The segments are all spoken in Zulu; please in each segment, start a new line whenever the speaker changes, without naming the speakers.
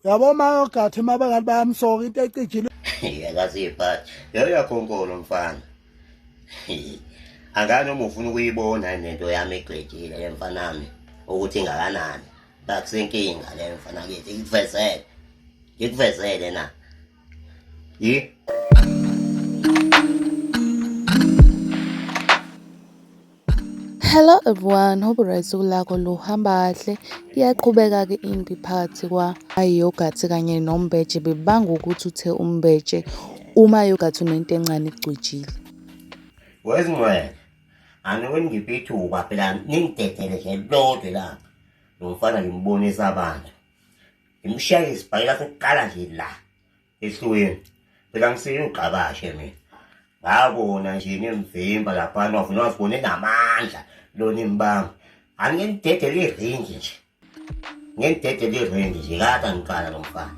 Yabo mayogathi uma bengathi bayamsoka into ecijile.
Akasiphathi. Leyo yakhonkolo mfana. Angani uma ufuna ukuyibona lento yami egqejile le mfanami ukuthi ingakanani. Akusenkinga le mfana kithi ngikuvezele. Ngikuvezele na. Yi.
Hello everyone, hope right usuku lakho luhamba kahle. Iyaqhubeka-ke impi phakathi kwa-yoghurt kanye nombeje bebanga ukuthi uthe umbeje uma yoghurt unento encane icwijile.
Wezingcwele, anike ningiphe ithuba phela ningidedele nje lodwa ilanga. Lo mfana ngimbonisa abantu. Ngimshaye isibhakela sokuqala nje la. Ehlweni. Phela ngisiye ugqabashe mina. Ngabona nje nemvimba laphana wavuna wazibona enamandla lona imbamba. Angimdedele iringi nje. Ngimdedele iringi nje kade ngiqala lo mfana.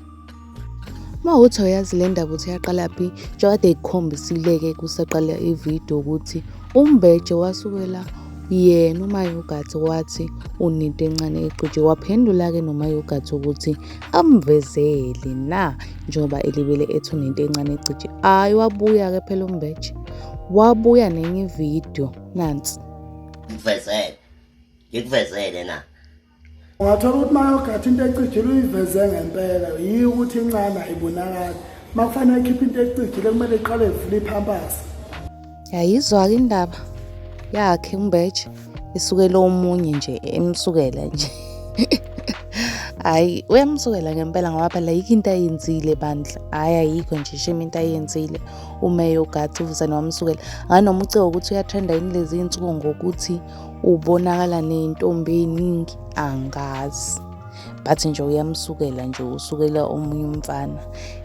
Uma uthi uyazi le ndaba ukuthi yaqala phi, njengoba ikukhombisile-ke kusaqala ividiyo ukuthi uMbeje wasukela yena uMayogathi wathi unento encane ecije waphendula-ke noMayogathi ukuthi amvezele na njengoba elibele ethi unento encane ecije. Hhayi wabuya-ke phela uMbeje, wabuya nenye ividiyo nansi.
Ngikuvezele, ngikuvezele na.
Ungathola ukuthi mayogathi into ecijile uyiveze ngempela yiyo ukuthi incane ayibonakali. Uma kufanele ikhiphe into ecijile kumele iqale ivule iphampasi.
Yayizwa-ke indaba yakhe uMbeje esukela omunye nje emsukela nje. Hhayi uyamsukela ngempela ngoba phela ayikho into ayenzile bandla. Hhayi ayikho nje shame into ayenzile uMeyogathi uvusane wamsukela. Nganoma uceba ukuthi uyatrenda yini lezi iy'nsuku ngokuthi ubonakala ney'ntombi ey'ningi angazi but nje uyamsukela nje usukela omunye umfana.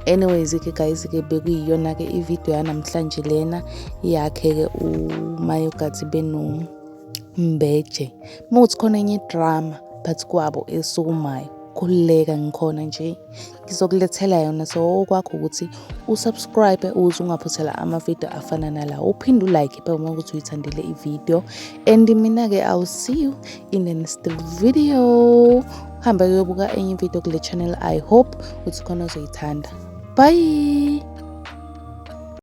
Anyways-ke guys-ke bekuyiyona-ke ividiyo yanamhlanje lena yakhe-ke uMayogathi benoMbeje. Uma kuthi khona enye idrama phakathi kwabo esukumayo, khululeka ngikhona nje ngizokulethela yona. So okwakho ukuthi usubscribe ukuze ungaphuthela amavidiyo afana nalawo, uphinde ulike phela uma ukuthi uyithandile ividiyo. And mina-ke I will see you in the next video. Uhambe kuyobuka enye ividiyo kule channel. I hope ukuthi khona ozoyithanda. Bye.